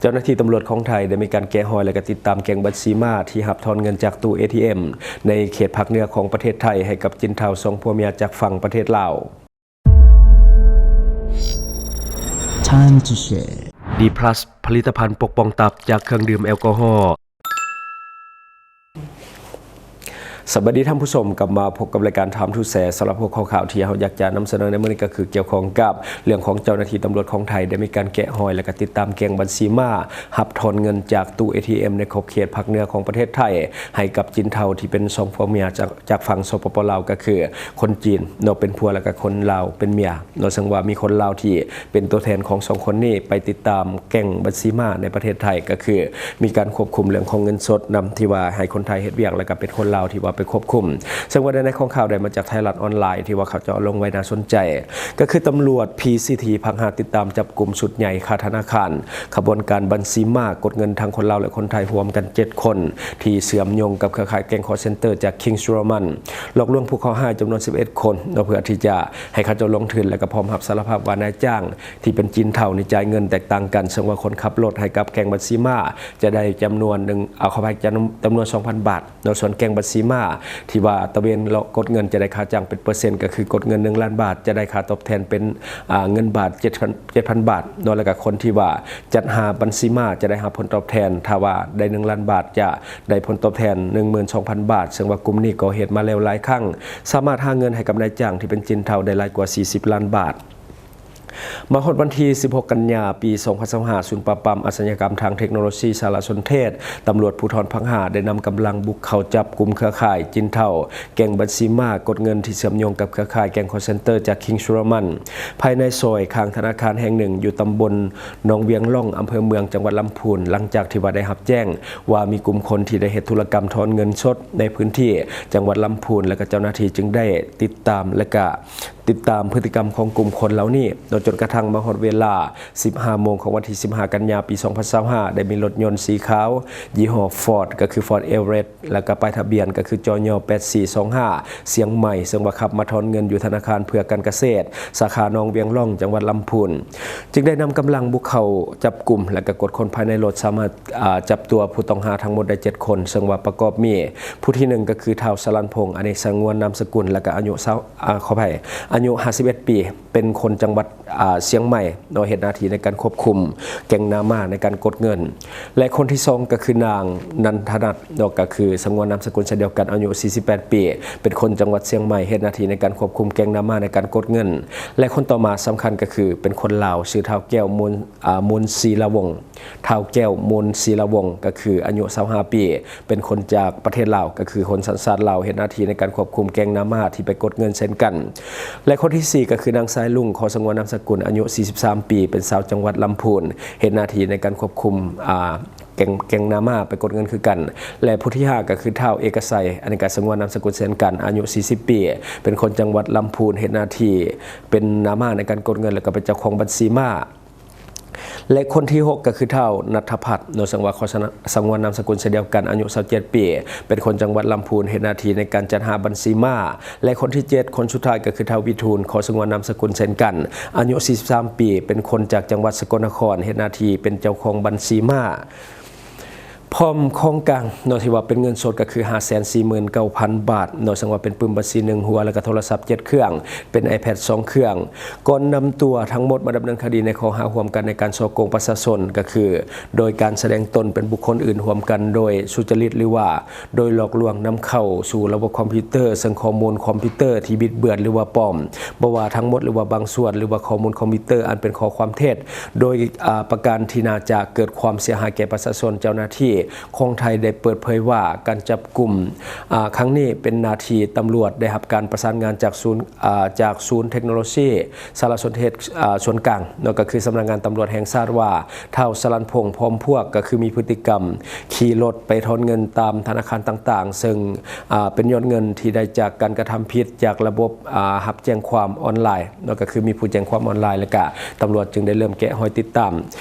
ເຈົ້າໜ້າທີ່ຕຳຫຼວດຂອງໄທໄດ້ມີການແກະຮອຍ ແລະ ກໍຕິດຕາມແກ້ງບັນຊີມ້າທີ່ຮັບຖອນເງິນຈາກຕູ້ ເອທີເອັມ ໃນເຂດພາກເໜືອຂອງປະເທດໄທ ໃຫ້ກັບຈີນເທົາສອງຜົວເມຍຈາກຝັ່ງປະເທດລາວ. Time to share. ດີພລັສ ຜະລິດຕະພັນປົກປ້ອງຕັບຈາກເຄື່ອງດື່ມແອລກໍຮໍ. ສະບາຍດີທ່ານຜູ້ຊົມ, ກັບມາພົບກັບລາຍການ Time to Share. ສຳລັບຫົວຂໍ້ຂ່າວທີ່ເຮົາຢາກຈະນຳສະເໜີໃນມື້ນີ້ ກໍຄືກ່ຽວຂ້ອງກັບເລື່ອງຂອງເຈົ້າໜ້າທີ່ຕຳຫຼວດຂອງໄທໄດ້ມີການແກະຮອຍ ແລະ ກໍຕິດຕາມແກ້ງບັນຊີມ້າຮັບຖອນເງິນຈາກຕູ້ ເອທີເອັມ ໃນຂອບເຂດພາກເໜືອຂອງປະເທດໄທ ໃຫ້ກັບຈີນເທົາທີ່ເປັນສອງຜົວເມຍຈາກ ຈາກຝັ່ງ ສປປ ລາວ ກໍຄືຄົນຈີນເນາະເປັນຜົວ ແລະ ກໍຄົນລາວເປັນເມຍ. ເນາະ ເຊິ່ງວ່າມີຄົນລາວທີ່ເປັນຕົວແທນຂອງສອງຄົນນີ້ໄປຕິດຕາມແກ້ງບັນຊີມ້າໃນປະເທດໄທ ກໍຄືມີການຄວບຄຸມເລື່ອງຂອງເງິນສົດນຳ ທີ່ວ່າໃຫ້ຄົນໄທເຮັດວຽກ ແລະ ກໍເປັນຄົນລາວທີ່ວ່າໄປຄວບຄຸມ. ເຊິ່ງວ່າໃນຂອງຂ່າວໄດ້ມາຈາກໄທລັດອອນລາຍ ທີ່ວ່າເຂົາເຈົ້າລົງໄວ້ໜ້າສົນໃຈ ກໍຄືຕຳຫຼວດ ພີຊີທີ ພາກຫ້າ ຕິດຕາມຈັບກຸມຊຸດໃຫຍ່ຄ້າທະນາຄານ ຂະບວນການບັນຊີມ້າກົດເງິນທັງຄົນລາວ ແລະ ຄົນໄທ ຮວມກັນເຈັດຄົນ ທີ່ເຊື່ອມໂຍງກັບເຄືອຂ່າຍແກ້ງ call center ຈາກ King Solomon ຫຼອກລວງຜູ້ເຄາະຮ້າຍຈຳນວນສິບເອັດຄົນເນາະ ເພື່ອທີ່ຈະໃຫ້ເຂົາເຈົ້າລົງທຶນ ແລະ ກໍພ້ອມຮັບສາລະພາບວ່ານາຍຈ້າງທີ່ເປັນຈີນເທົານີ້ຈ່າຍເງິນແຕກຕ່າງກັນ, ເຊິ່ງວ່າຄົນຂັບລົດໃຫ້ກັບແກ້ງບັນຊີມ້າຈະໄດ້ຈຳນວນໜຶ່ງ ເອົາ ຂໍອະໄພ ຈຳນວນສອງພັນບາດເນາະ, ສ່ວນແກ້ງບັນຊີມ້າທີ່ວ່າຕະເວນເລາະກົດເງິນຈະໄດ້ຄ່າຈ້າງເປັນເປີເຊັນ, ກໍຄືກົດເງິນໜຶ່ງລ້ານບາດ ຈະໄດ້ຄ່າຕອບແທນເປັນ ອ່າ ເງິນບາດເຈັດພັນ ເຈັດພັນບາດເນາະ, ແລ້ວກໍຄົນທີ່ວ່າ ຈັດຫາບັນຊີມ້າຈະໄດ້ຮັບຜົນຕອບແທນ ຖ້າວ່າໄດ້ໜຶ່ງລ້ານບາດ ຈະໄດ້ຜົນຕອບແທນໜຶ່ງໝື່ນສອງພັນບາດ, ເຊິ່ງວ່າກຸ່ມນີ້ກໍ່ເຫດມາແລ້ວຫຼາຍຄັ້ງ, ສາມາດຫາເງິນໃຫ້ກັບນາຍຈ້າງທີ່ເປັນຈີນເທົາໄດ້ຫຼາຍກວ່າສີ່ສິບລ້ານບາດ. ມາຮອດວັນທີສິບຫົກ ກັນຍາ ປີສອງພັນຊາວຫ້າ ສູນປາບປາມອາຊະຍາກຳທາງເທັກໂນໂລຊີສາລະສົນເທດ ຕຳຫຼວດພູທອນພາກຫ້າ ໄດ້ນຳກຳລັງບຸກເຂົ້າຈັບກຸມເຄືອຂ່າຍຈີນເທົາ ແກ້ງບັນຊີມ້າກົດເງິນທີ່ເຊື່ອມໂຍງກັບເຄືອຂ່າຍແກ້ງ call center ຈາກ King Solomon ພາຍໃນຊອຍຂ້າງທະນາຄານແຫ່ງໜຶ່ງ ຢູ່ຕຳບົນໜອງວຽງລ່ອງ ອຳເພີເມືອງ ຈັງຫວັດລຳພູນ, ຫຼັງຈາກທີ່ວ່າໄດ້ຮັບແຈ້ງວ່າມີກຸ່ມຄົນທີ່ໄດ້ເຮັດທຸລະກຳຖອນເງິນສົດໃນພື້ນທີ່ຈັງຫວັດລຳພູນ ແລະ ກໍເຈົ້າໜ້າທີ່ຈຶ່ງໄດ້ຕິດຕາມ ແລະ ກະຕິດຕາມພຶດຕິກຳຂອງກຸ່ມຄົນເຫຼົ່ານີ້ ເນາະ, ຈົນກະທັ້ງມາຮອດເວລາສິບຫ້າໂມງຂອງວັນທີສິບຫ້າ ກັນຍາ ປີສອງພັນຊາວຫ້າ ໄດ້ມີລົດຍົນສີຂາວ ຍີ່ຫໍ້ Ford ກໍຄື Ford Everest ແລ້ວກໍປ້າຍທະບຽນກໍຄື ຈຍ ແປດສີ່ສອງຫ້າ ຊຽງໃໝ່ ເຊິ່ງວ່າຂັບມາຖອນເງິນຢູ່ທະນາຄານເພື່ອການກະເສດ ສາຂາໜອງວຽງລ່ອງ ຈັງຫວັດລຳພູນ ຈຶ່ງໄດ້ນຳກຳລັງບຸກເຂົ້າຈັບກຸມ ແລ້ວກໍກວດຄົ້ນພາຍໃນລົດ ສາມາດ ອາ ຈັບຕົວຜູ້ຕ້ອງຫາທັງໝົດໄດ້ເຈັດຄົນ ເຊິ່ງວ່າປະກອບມີຜູ້ທີໜຶ່ງກໍຄື ທ້າວ ສະຫຼັນພົງ ອາເນກສະຫງວນນາມສະກຸນ ແລ້ວກໍອາຍຸ ຊາວ ອາ ຂໍອະໄພ ອາຍຸຫ້າສິບເອັດປີ ເປັນຄົນຈັງຫວັດ ອາ ຊຽງໃໝ່ເນາະ ເຮັດໜ້າທີ່ໃນການຄວບຄຸມແກ້ງນາມາໃນການກົດເງິນ ແລະ ຄົນທີສອງກໍຄືນາງ ນັນທະນັດ ເນາະ ກໍຄືສະຫງວນນາມສະກຸນເຊັ່ນດຽວກັນ ອາຍຸສີ່ສິບແປດປີ ເປັນຄົນຈັງຫວັດຊຽງໃໝ່ ເຮັດໜ້າທີ່ໃນການຄວບຄຸມແກ້ງນາມາໃນການກົດເງິນ ແລະ ຄົນຕໍ່ມາສຳຄັນກໍຄືເປັນຄົນລາວ ຊື່ ທ້າວ ແກ້ວ ມູນ ອາ ມູນສີລາວົງ ທ້າວ ແກ້ວ ມູນສີລາວົງ ກໍຄືອາຍຸຊາວຫ້າປີ ເປັນຄົນຈາກປະເທດລາວ ກໍຄືຄົນສັນຊາດລາວ ເຮັດໜ້າທີ່ໃນການຄວບຄຸມແກ້ງນາມາທີ່ໄປກົດເງິນເຊັ່ນກັນ ແລະ ຄົນທີສີ່ກໍຄືນາງ ສາຍລຸງ ຂໍສະຫງວນນາມສະກຸນ ອາຍຸສີ່ສິບສາມປີ ເປັນຊາວຈັງຫວັດລຳພູນ ເຮັດໜ້າທີ່ໃນການຄວບຄຸມ ອາ ແກ້ງ ແກ້ງນາມາໄປກົດເງິນຄືກັນ ແລະ ຜູ້ທີຫ້າກໍຄືທ້າວ ເອກະໄຊ ອັນນີ້ກໍສະຫງວນນາມສະກຸນເຊັ່ນກັນ ອາຍຸສີ່ສິບປີ ເປັນຄົນຈັງຫວັດລຳພູນ ເຮັດໜ້າທີ່ເປັນນາມາໃນການກົດເງິນ ແລ້ວກໍເປັນເຈົ້າຂອງບັນຊີມ້າ ແລະ ຄົນທີຫົກກໍຄືທ້າວ ນັດທະພັດ ເນາະ ເຊິ່ງວ່າຂໍສະຫງວນນາມສະກຸນເຊັ່ນດຽວກັນ ອາຍຸຊາວເຈັດປີ ເປັນຄົນຈັງຫວັດລຳພູນ ເຮັດໜ້າທີ່ໃນການຈັດຫາບັນຊີມ້າ ແລະ ຄົນທີເຈັດ ຄົນສຸດທ້າຍກໍຄືທ້າວ ວິທູນ ຂໍສະຫງວນນາມສະກຸນເຊັ່ນກັນ ອາຍຸສີ່ສິບສາມປີ ເປັນຄົນຈາກຈັງຫວັດສະກົນນະຄອນ ເຮັດໜ້າທີ່ເປັນເຈົ້າຂອງບັນຊີມ້າ ພ້ອມຂອງກາງເນາະ ທີ່ວ່າເປັນເງິນສົດກໍຄືຫ້າແສນສີ່ໝື່ນເກົ້າພັນບາດເນາະ ເຊິ່ງວ່າເປັນປຶ້ມບັນຊີໜຶ່ງຫົວ ແລ້ວກໍໂທລະສັບເຈັດເຄື່ອງ ເປັນ iPad ສອງເຄື່ອງ ກ່ອນນຳຕົວທັງໝົດມາດຳເນີນຄະດີໃນຂໍ້ຫາຮ່ວມກັນໃນການສໍ້ໂກງປະຊາຊົນ ກໍຄືໂດຍການສະແດງຕົນເປັນບຸກຄົນອື່ນຮ່ວມກັນໂດຍສຸຈະລິດ ຫຼືວ່າໂດຍຫຼອກລວງນຳເຂົ້າສູ່ລະບົບຄອມພິວເຕີ ເຊິ່ງຂໍ້ມູນຄອມພິວເຕີທີ່ບິດເບືອນ ຫຼືວ່າປອມ ບໍ່ວ່າທັງໝົດ ຫຼືວ່າບາງສ່ວນ ຫຼືວ່າຂໍ້ມູນຄອມພິວເຕີອັນເປັນຂໍ້ຄວາມເທັດ ໂດຍ ອາ ປະການທີ່ໜ້າຈະເກີດຄວາມເສຍຫາຍແກ່ປະຊາຊົນ. ເຈົ້າໜ້າທີ່ຂອງໄທໄດ້ເປີດເຜີຍວ່າ ການຈັບກຸມ ອາ ຄັ້ງນີ້ເປັນໜ້າທີ່ຕຳຫຼວດໄດ້ຮັບການປະສານງານຈາກສູນ ອາ ຈາກສູນເທັກໂນໂລຊີສາລະສົນເທດ ອາ ສ່ວນກາງເນາະ ກໍຄືສຳນັກງານຕຳຫຼວດແຫ່ງຊາດ ວ່າທ້າວ ສະຫຼັນພົງ ພ້ອມພວກ ກໍຄືມີພຶດຕິກຳຂີ່ລົດໄປຖອນເງິນຕາມທະນາຄານຕ່າງໆ ເຊິ່ງ ອາ ເປັນຍອດເງິນທີ່ໄດ້ຈາກການກະທຳຜິດຈາກລະບົບ ອາ ຮັບແຈ້ງຄວາມອອນລາຍ ເນາະ ກໍຄືມີຜູ້ແຈ້ງຄວາມອອນລາຍ ແລ້ວກະຕຳຫຼວດຈຶ່ງໄດ້ເລີ່ມແກະຮອຍຕິດຕາມ.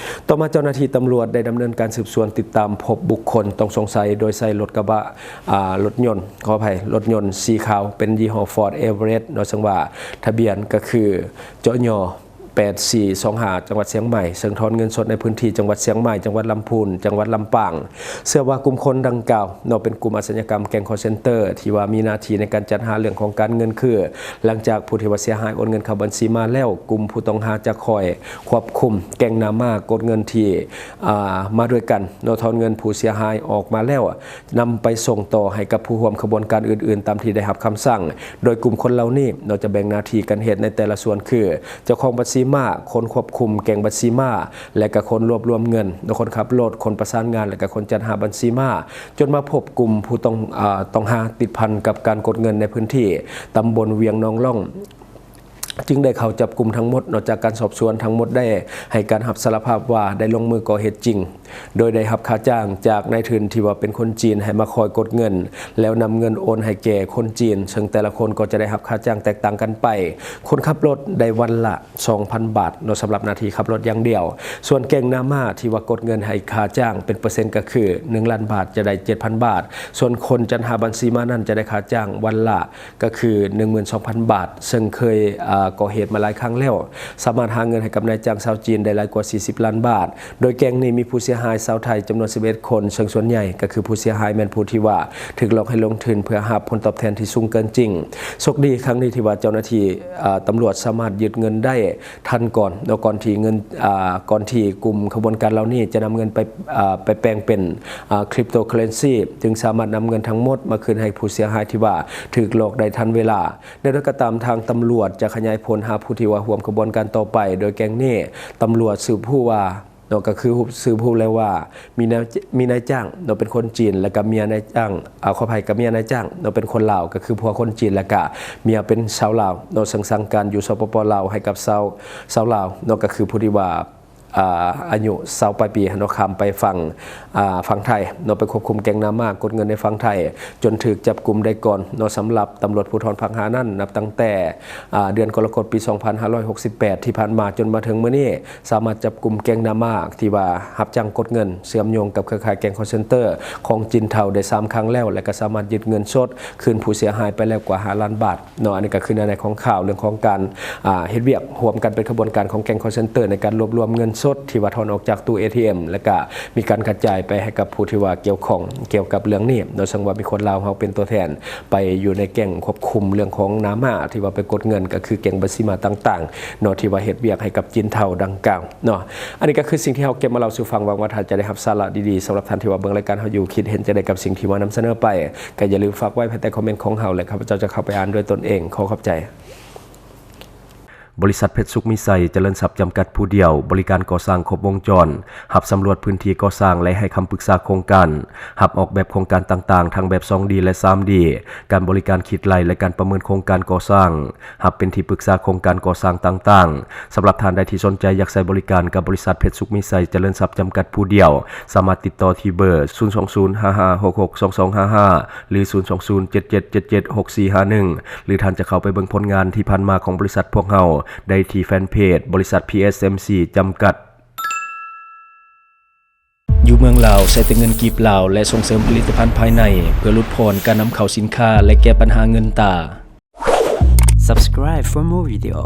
ຕໍ່ມາເຈົ້າໜ້າທີ່ຕຳຫຼວດໄດ້ດຳເນີນການສືບສວນຕິດຕາມພົບບຸກຄົນຕ້ອງສົງໄສ ໂດຍໃຊ້ລົດກະບະ ອາ ລົດຍົນ ຂໍອະໄພ ລົດຍົນສີຂາວເປັນຍີ່ຫໍ້ Ford Everest ເນາະ ເຊິ່ງວ່າທະບຽນກໍຄື ຈຍ ແປ ແປດສີ່ສອງຫ້າ ຈັງຫວັດຊຽງໃໝ່ ເຊິ່ງຖອນເງິນສົດໃນພື້ນທີ່ຈັງຫວັດຊຽງໃໝ່, ຈັງຫວັດລຳພູນ, ຈັງຫວັດລຳປາງ. ເຊື່ອວ່າກຸ່ມຄົນດັ່ງກ່າວເນາະ ເປັນກຸ່ມອາຊະຍາກຳແກ້ງຄອລເຊັນເຕີ ທີ່ວ່າມີໜ້າທີ່ໃນການຈັດຫາເລື່ອງຂອງການເງິນ ຄືຫຼັງຈາກຜູ້ທີ່ວ່າເສຍຫາຍໂອນເງິນເຂົ້າບັນຊີມາແລ້ວ, ກຸ່ມຜູ້ຕ້ອງຫາຈະຄອຍຄວບຄຸມແກ້ງໜ້າມ້າກົດເງິນທີ່ ອ່າ ມາດ້ວຍກັນເນາະ, ຖອນເງິນຜູ້ເສຍຫາຍອອກມາແລ້ວ ນຳໄປສົ່ງຕໍ່ໃຫ້ກັບຜູ້ຮ່ວມຂະບວນການອື່ນໆ ຕາມທີ່ໄດ້ຮັບຄຳສັ່ງ. ໂດຍກຸ່ມຄົນເຫຼົ່ານີ້ເນາະ ຈະແບ່ງໜ້າທີ່ກັນເຮັດໃນແຕ່ລະສ່ວນ ຄື ເຈົ້າຂອງບັນຊີມ້າ, ຄົນຄວບຄຸມແກ້ງບັນຊີມ້າ ແລະກະຄົນລວບລວມເງິນ, ຄົນຂັບລົດ, ຄົນປະສານງານ ແລະກະຄົນຈັດຫາບັນຊີມ້າ, ຈົນມາພົບກຸ່ມຜູ້ຕ້ອງ ອາ ຕ້ອງຫາຕິດພັນກັບການກົດເງິນໃນພື້ນທີ່ຕຳບົນວຽງໜອງລ່ອງ ຈຶ່ງໄດ້ເຂົ້າຈັບກຸມທັງໝົດ. ນອກຈາກການສອບສວນ, ທັງໝົດໄດ້ໃຫ້ການຮັບສາລະພາບວ່າໄດ້ລົງມືກໍ່ເຫດຈິງ ໂດຍໄດ້ຮັບຄ່າຈ້າງຈາກນາຍທຶນທີ່ວ່າເປັນຄົນຈີນ ໃຫ້ມາຄອຍກົດເງິນ ແລ້ວນຳເງິນໂອນໃຫ້ແກ່ຄົນຈີນ, ເຊິ່ງແຕ່ລະຄົນກໍຈະໄດ້ຮັບຄ່າຈ້າງແຕກຕ່າງກັນໄປ. ຄົນຂັບລົດໄດ້ວັນລະສອງພັນບາດເນາະ ສຳລັບໜ້າທີ່ຂັບລົດຢ່າງດຽວ. ສ່ວນແກ້ງໜ້າມ້າທີ່ວ່າກົດເງິນໃຫ້ຄ່າຈ້າງເປັນເປີເຊັນກໍຄື ໜຶ່ງລ້ານບາດ ຈະໄດ້ເຈັດພັນບາດ. ສ່ວນຄົນຈັດຫາບັນຊີມ້ານັ້ນຈະໄດ້ຄ່າຈ້າງວັນລະ ກໍຄື ໜຶ່ງໝື່ນສອງພັນບາດ ເຊິ່ງເຄີຍ ອາ ກໍ່ເຫດມາຫຼາຍຄັ້ງແລ້ວ, ສາມາດຫາເງິນໃຫ້ກັບນາຍຈ້າງຊາວຈີນໄດ້ຫຼາຍກວ່າສີ່ສິບລ້ານບາດ. ໂດຍແກ້ງນີ້ມີຜູ້ເສຍຫາຍຊາວໄທຈຳນວນສິບເອັດຄົນ, ເຊິ່ງສ່ວນໃຫຍ່ກໍຄືຜູ້ເສຍຫາຍແມ່ນຜູ້ທີ່ວ່າຖືກຫຼອກໃຫ້ລົງທຶນເພື່ອຮັບຜົນຕອບແທນທີ່ສູງເກີນຈິງ. ໂຊກດີຄັ້ງນີ້ທີ່ວ່າເຈົ້າໜ້າທີ່ ອາ ຕຳຫຼວດສາມາດຍຶດເງິນໄດ້ທັນກ່ອນເນາະ, ກ່ອນທີ່ເງິນ ອາ ກ່ອນທີ່ກຸ່ມຂະບວນການເຫຼົ່ານີ້ຈະນຳເງິນໄປ ອາ ໄປແປງເປັນ ອາ cryptocurrency, ຈຶ່ງສາມາດນຳເງິນທັງໝົດມາຄືນໃຫ້ຜູ້ເສຍຫາຍທີ່ວ່າຖືກຫຼອກໄດ້ທັນເວລາ. ແນວໃດກໍຕາມ, ທາງຕຳຫຼວດຈະຂະຫຍາຍຜົນຫາຜູ້ທີ່ວ່າຮ່ວມຂະບວນການຕໍ່ໄປ, ໂດຍແກ້ງນີ້ຕຳຫຼວດສືບຮູ້ວ່າເນາະ ກໍຄືສືບຮູ້ແລ້ວວ່າມີນາຍ ມີນາຍຈ້າງເນາະ ເປັນຄົນຈີນ ແລ້ວກໍເມຍນາຍຈ້າງ ອາ ຂໍອະໄພ ກໍເມຍນາຍຈ້າງເນາະ ເປັນຄົນລາວ, ກໍຄືຜົວຄົນຈີນ ແລ້ວກໍເມຍເປັນຊາວລາວເນາະ, ເຊິ່ງສັ່ງການຢູ່ ສປປ ລາວ ໃຫ້ກັບຊາວ ຊາວລາວເນາະ, ກໍຄືຜູ້ທີ່ວ່າ ອາ ອາຍຸຊາວປາຍປີເນາະ ຂ້າມໄປຝັ່ງ ອາ ຝັ່ງໄທເນາະ, ໄປຄວບຄຸມແກ້ງໜ້າມ້າກົດເງິນໃນຝັ່ງໄທ ຈົນຖືກຈັບກຸມໄດ້ກ່ອນເນາະ. ສຳລັບຕຳຫຼວດພູທອນພາກຫ້ານັ້ນ ນັບຕັ້ງແຕ່ ອາ ເດືອນກໍລະກົດ ປີສອງພັນຫ້າຮ້ອຍຫົກສິບແປດ ທີ່ຜ່ານມາ ຈົນມາເຖິງມື້ນີ້ ສາມາດຈັບກຸມແກ້ງໜ້າມ້າທີ່ວ່າຮັບຈ້າງກົດເງິນ ເຊື່ອມໂຍງກັບເຄືອຂ່າຍແກ້ງຄອລເຊັນເຕີຂອງຈີນເທົາໄດ້ສາມຄັ້ງແລ້ວ ແລະ ກໍສາມາດຍຶດເງິນສົດຄືນຜູ້ເສຍຫາຍໄປແລ້ວກວ່າຫ້າລ້ານບາດ. ເນາະ ອັນນີ້ກໍຄືໃນຂອງຂ່າວເລື່ອງຂອງການ ອາ ເຮັດວຽກຮ່ວມກັນເປັນຂະບວນການຂອງແກ້ງຄອລເຊັນເຕີ ໃນການລວບລວມເງິນສົດທີ່ວ່າຖອນອອກຈາກຕູ້ ເອທີເອັມ ແລ້ວກະມີການກະຈາຍໄປໃຫ້ກັບຜູ້ທີ່ວ່າກ່ຽວຂ້ອງກ່ຽວກັບເລື່ອງນີ້ເນາະ. ເຊິ່ງວ່າມີຄົນລາວເຮົາເປັນຕົວແທນໄປຢູ່ໃນແກ້ງຄວບຄຸມເລື່ອງຂອງໜ້າມ້າທີ່ວ່າໄປກົດເງິນ ກໍຄືແກ້ງບັນຊີມ້າຕ່າງໆເນາະ ທີ່ວ່າເຮັດວຽກໃຫ້ກັບຈີນເທົາດັ່ງກ່າວເນາະ. ອັນນີ້ກໍຄືສິ່ງທີ່ເຮົາເກັບມາເລົ່າສູ່ຟັງ ຫວັງວ່າທ່ານຈະໄດ້ຮັບສາລະດີໆ. ສຳລັບທ່ານທີ່ວ່າເບິ່ງລາຍການເຮົາຢູ່ ຄິດເຫັນຈັ່ງໃດກັບສິ່ງທີ່ວ່ານຳສະເໜີໄປ ກໍຢ່າລືມຝາກໄວ້ພາຍໃຕ້ຄອມເມັນຂອງເຮົາ ແລະ ຂ້າພະເຈົ້າຈະເຂົ້າໄປອ່ານດ້ວຍຕົນເອງ. ຂໍຂອບໃຈ. ບໍລິສັດເພັດສຸກມີໄຊ ຈະເລີນຊັບ ຈຳກັດຜູ້ດຽວ, ບໍລິການກໍ່ສ້າງຄົບວົງຈອນ, ຮັບສຳຫຼວດພື້ນທີ່ກໍ່ສ້າງ ແລະ ໃຫ້ຄຳປຶກສາໂຄງການ, ຮັບອອກແບບໂຄງການຕ່າງໆ ທັງແບບສອງດີ ແລະ ສາມດີ, ການບໍລິການຄິດໄລ່ ແລະ ການປະເມີນໂຄງການກໍ່ສ້າງ, ຮັບເປັນທີ່ປຶກສາໂຄງການກໍ່ສ້າງຕ່າງໆ. ສຳລັບທ່ານໃດທີ່ສົນໃຈຢາກໃຊ້ບໍລິການກັບບໍລິສັດເພັດສຸກມີໄຊ ຈະເລີນຊັບ ຈຳກັດຜູ້ດຽວ, ສາມາດຕິດຕໍ່ທີ່ເບີ ສູນສອງສູນ ຫ້າຫ້າຫົກຫົກ ສອງສອງຫ້າຫ້າ ຫຼື ສູນສອງສູນ ເຈັດເຈັດເຈັດເຈັດ ຫົກສີ່ຫ້າໜຶ່ງ ຫຼື ທ່ານຈະເຂົ້າໄປເບິ່ງຜົນງານທີ່ຜ່ານມາຂອງບໍລິສັດພວກເຮົາໄດ້ທີ່ແຟນເພຈບໍລິສັດ ພີເອສເອັມຊີ ຈຳກັດ. ຢູ່ເມືອງລາວ ໃຊ້ແຕ່ເງິນກີບລາວ ແລະ ສົ່ງເສີມຜະລິດຕະພັນພາຍໃນ ເພື່ອຫຼຸດຜ່ອນການນຳເຂົ້າສິນຄ້າ ແລະ ແກ້ປັນຫາເງິນຕາ. Subscribe for more video.